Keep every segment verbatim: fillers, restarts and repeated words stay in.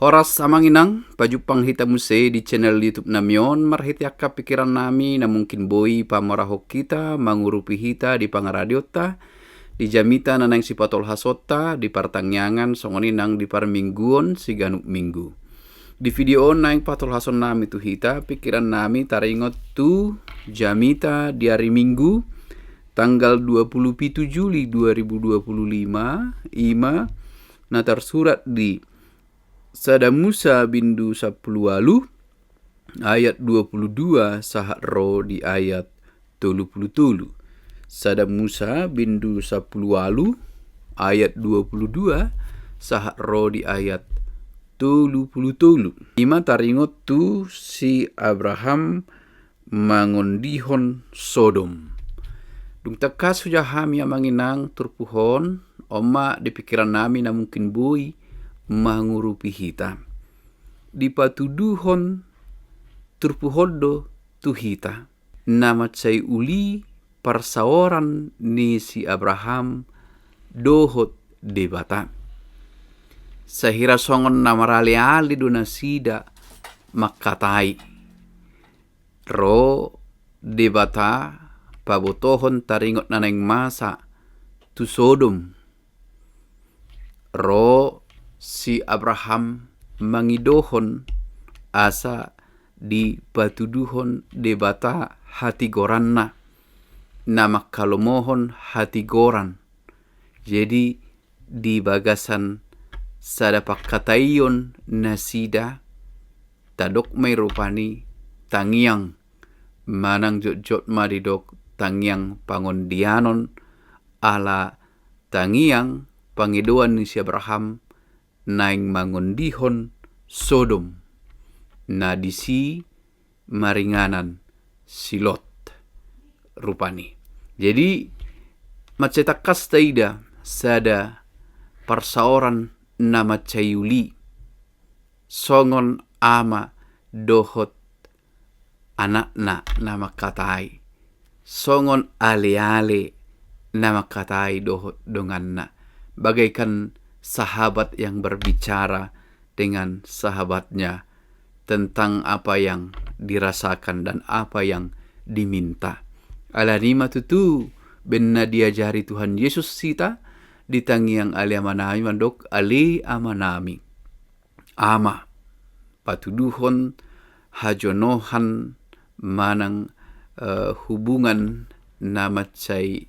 Horas amang inang, pajumpang hita muse di channel YouTube nami on, marhite angka pikiran nami na mungkin boi pamorahon hita, mangurupi hita di pangaradeonta, di jamita na naeng sipatolhasonta, di partangiangan, songon i nang di parmingguon siganup minggu. Di video on naeng patolhason nami tu hita, pikiran nami taringot tu jamita di ari Minggu, tanggal dua puluh pitu Juli dua ribu dua puluh lima, ima na tarsurat di Sada Musa bindu sampulu ualu ayat dua puluh dua sahat ro di ayat tolu puluh tolu. Sada Musa bindu sampulu ualu ayat dua puluh dua sahat ro di ayat tolu puluh tolu. Ima taringot tu si Abraham mangondihon Sodom. Dung tangkas hujaha hami amang inang turpuk on, on ma di pikiran nami na mungkin boi mangurupi hita. Dipatuduhon turpuk on do tu hita na mansai uli parsaoran ni si Abraham dohot Debata. Sahira songon na maraleale do nasida mangkatai, ro Debata pabotohon taringot na naeng masa tu Sodom. Ro si Abraham mangidohon asa dipatuduhon Debata hatigoranna, na manghalomohon hatigoran. Jadi di bagasan sada pangkataion nasida, tadok ma i rupani tangiang, manang jotjot ma didok tangiang pangondianon, ala tangiang pangidoan ni si Abraham naeng mangondihon Sodom, na disi maringanan si Lot rupani. Jadi mansai tangkas taida sada parsaoran na mansai uli, songon ama dohot anakna na mangkatai, songon aleale na mangkatai dohot donganna, bagaikan sahabat yang berbicara dengan sahabatnya tentang apa yang dirasakan dan apa yang diminta. Alani i ma tutu baen na diajari Tuhan Yesus hita di tangiang Ale Amanami mandok, Ale Amanami. Ama, patuduhon hajonohan manang, eh, hubungan na mansai,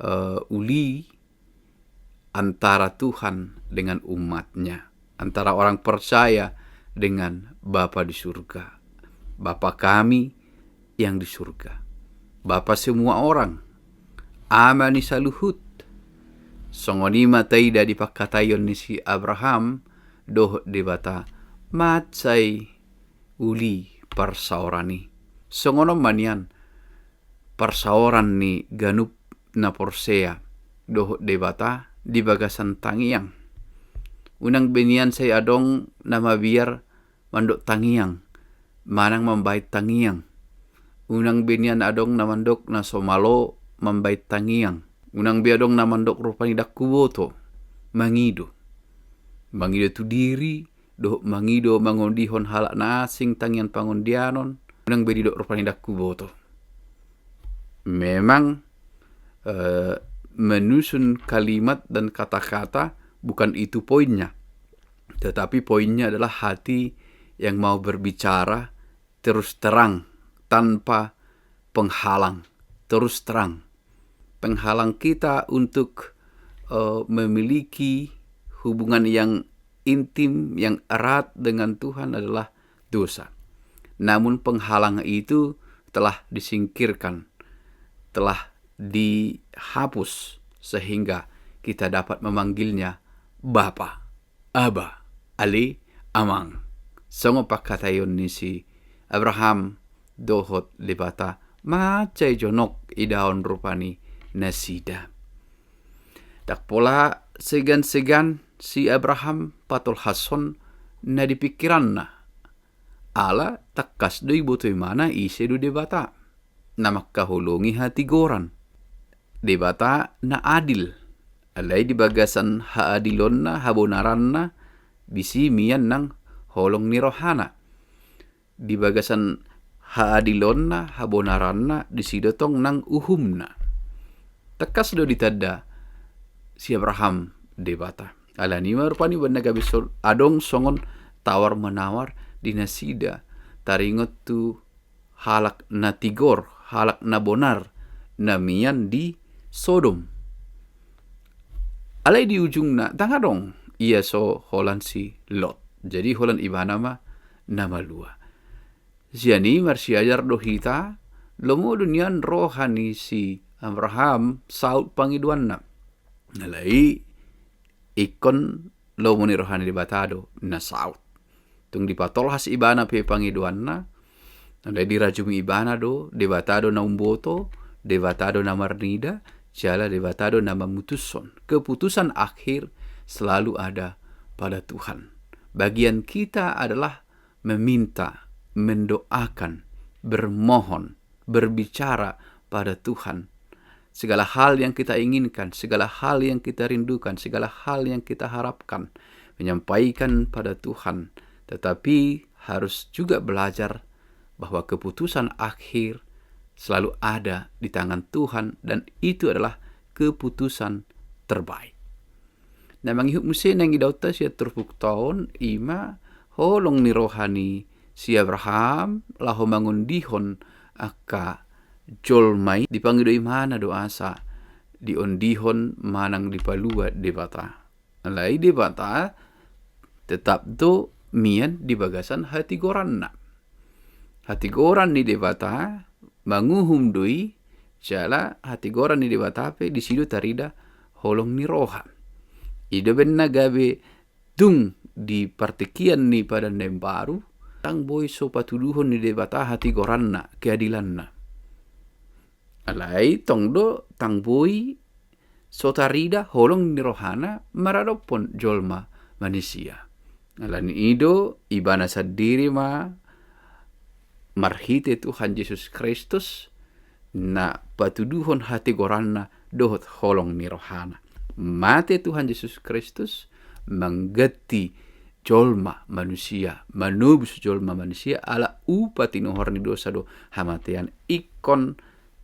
eh, uli antara Tuhan dengan umat-Nya, antara orang percaya dengan Bapa di surga. Bapa kami yang di surga, Bapa semua orang, Ama ni saluhut. Songon i ma taida di pangkataion ni si Abraham dohot Debata, mansai uli parsaoran i. Songon on ma nian parsaoran ni ganup na porsea dohot Debata di bagasan tangiang. Unang be nian sai adong na mabiar mandok tangiang, manang mambahen tangiang. Unang be nian adong na mandok na so malo mambahen tangiang. Unang be adong na mandok rupani ndang huboto, mangido. Mangido tu diri, dohot mangido mangondihon halak na asing tangiang pangondianon, unang be didok rupani ndang huboto. Memang, eh, menyusun kalimat dan kata-kata bukan itu poinnya. Tetapi poinnya adalah hati yang mau berbicara terus terang, tanpa penghalang, terus terang. Penghalang kita untuk, eh, memiliki hubungan yang intim, yang erat dengan Tuhan adalah dosa. Namun penghalang itu telah disingkirkan, telah dihapus, sehingga kita dapat memanggil-Nya Bapa, Aba, Ale, Amang. Songon pangkataion ni si Abraham dohot Debata, mansai jonok idaon rupani nasida. Ndang pola segan-segan si Abraham patolhashon na di pingkiranna. Ala tangkas do iboto ibana ise do Debata na mangkaholongi hatigoran. Debata na adil. Alai di bagasan haadilonna, habonaranna, disi mian nang holong ni rohana. Di bagasan haadilonna, habonaranna, disi do tong nang uhumna. Tangkas do ditanda si Abraham Debata. Alani i ma rupani umbahen na gabe so adong songon tawar menawar di nasida taringot tu halak na tigor, halak na bonar, na mian di Sodom. Alai di ujungna ndang adong ia so holan si Lot. Jadi holan ibana ma na malua. Sian i marsiajar do hita, lomo do nian roha ni si Abraham saut pangidoanna. Alai ingkon lomo ni roha ni Debata do na saut. Tung dipatolhas ibana pe pangidoanna, alai dirajumi ibana do, Debata do na umboto, Debata do na marnida, jala Debata do na mamutushon. Keputusan akhir selalu ada pada Tuhan. Bagian kita adalah meminta, mendoakan, bermohon, berbicara pada Tuhan. Segala hal yang kita inginkan, segala hal yang kita rindukan, segala hal yang kita harapkan, menyampaikan pada Tuhan. Tetapi harus juga belajar bahwa keputusan akhir selalu ada di tangan Tuhan dan itu adalah keputusan terbaik. Na mangihut muse naeng idaonta sian turpukta on, i ma holong ni roha ni si Abraham laho mangondihon angka jolma i, dipangido ibana do asa diondihon manang dipalua Debata. Alai Debata tetap do mian di bagasan hatigoranna. Hatigoran ni Debata manguhum do i, jala hatigoran ni Debata pe disi do tarida holong ni roha. I do umbahen na gabe tung di partingkian ni Padan na Imbaru, ndang boi so patuduhon ni Debata hatigoranna, keadilanna. Alai tong do ndang boi so tarida holong ni rohana maradophon jolma manisia. Alani i do ibana sandiri ma marhite Tuhan Jesus Kristus na patuduhon hatigoranna dohot holong ni rohana. Mate Tuhan Jesus Kristus mangganti jolma manusia, manobus jolma manisia, ala upa tinuhor ni dosa do hamatean. Ingkon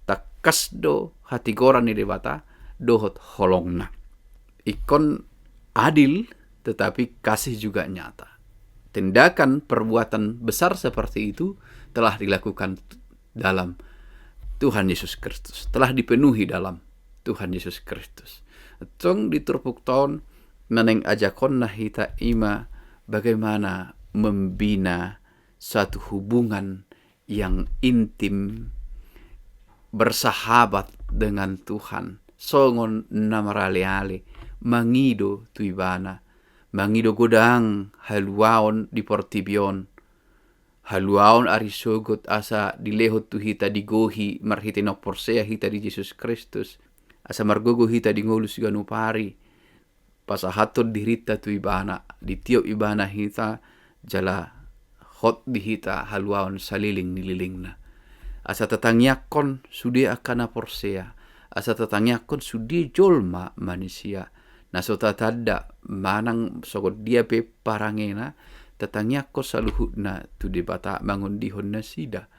tangkas do hatigoran ni Debata dohot holongna. Ingkon adil, tetapi kasih juga nyata. Tindakan perbuatan besar seperti itu telah dilakukan dalam Tuhan Yesus Kristus, telah dipenuhi dalam Tuhan Yesus Kristus. Tong di turpukta on na naeng ajakhonna hita i ma bagaimana membina satu hubungan yang intim, bersahabat dengan Tuhan, songon na maraleale mangido tu Ibana, mangido godang haluaon di portibi on, haluaon ari sogot asa dilehon tu hita, digohi marhite na porsea hita di Jesus Kristus, asa margogo hita di ngolu siganup ari, pasahathon dirinta tu Ibana, ditiop Ibana hita, jala hot di hita haluaon saleleng ni lelengna. Asa tatangiangkon sude angka na porsea, asa tatangiangkon sude jolma manisia, na so tatanda manang songon dia pe parangena, tatangiangkon saluhutna tu Debata mangondihon nasida.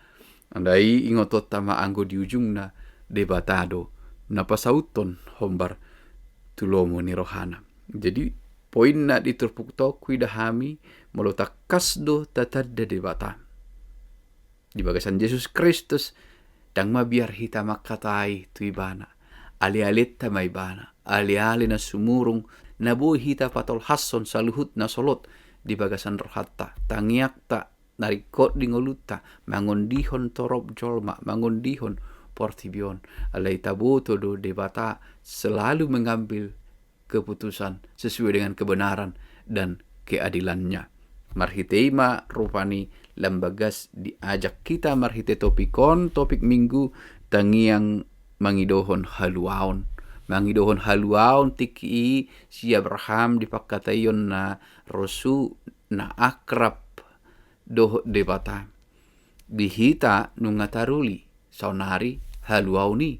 Ndai ingotonta ma anggo di ujungna Debata do na pasauthon hombar tu lomo ni rohana. Jadi poinna di turpukta on huida hami, molo tangkas do tatanda Debata di bagasan Jesus Kristus, ndang mabiar hita mangkatai tu Ibana. Alealenta ma Ibana, aleale na sumurung, na boi hita patolhashon saluhut na solot di bagasan rohanta, tangiangta na ringkot di ngolunta, mangondihon torop jolma, mangondihon portibi on. Alai taboto do Debata selalu mengambil keputusan sesuai dengan kebenaran dan keadilannya. Marhite i ma rupani lam bagas diajak hita marhite topik on, topik Minggu, tangiang mangidohon haluaon. Mangidohon haluaon tingki i si Abraham di pangkataion na rosu, na akrab dohot Debata. Di hita nunga taruli saonari haluaon i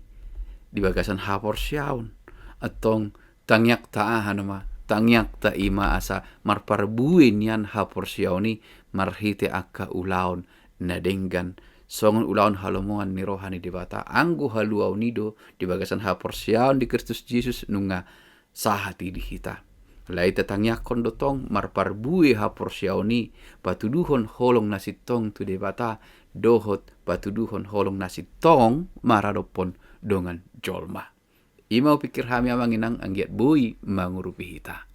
di bagasan haporseaon. Antong tangiangta aha nama? tangiangta i ma asa marparbue nian haporseaon i marhite angka ulaon na denggan, songon ulaon halomoan ni roha ni Debata, anggo haluaon i do di bagasan haporseaon di Kristus Jesus nunga sahat i di hita. Alai tatangiangkon do tong marparbue haporseaon i, patuduhon holong na sintong tu Debata, dohot patuduhon holong na sintong maradophon dongan jolma. I ma hupikir hami amang inang anggiat boi mangurupi hita.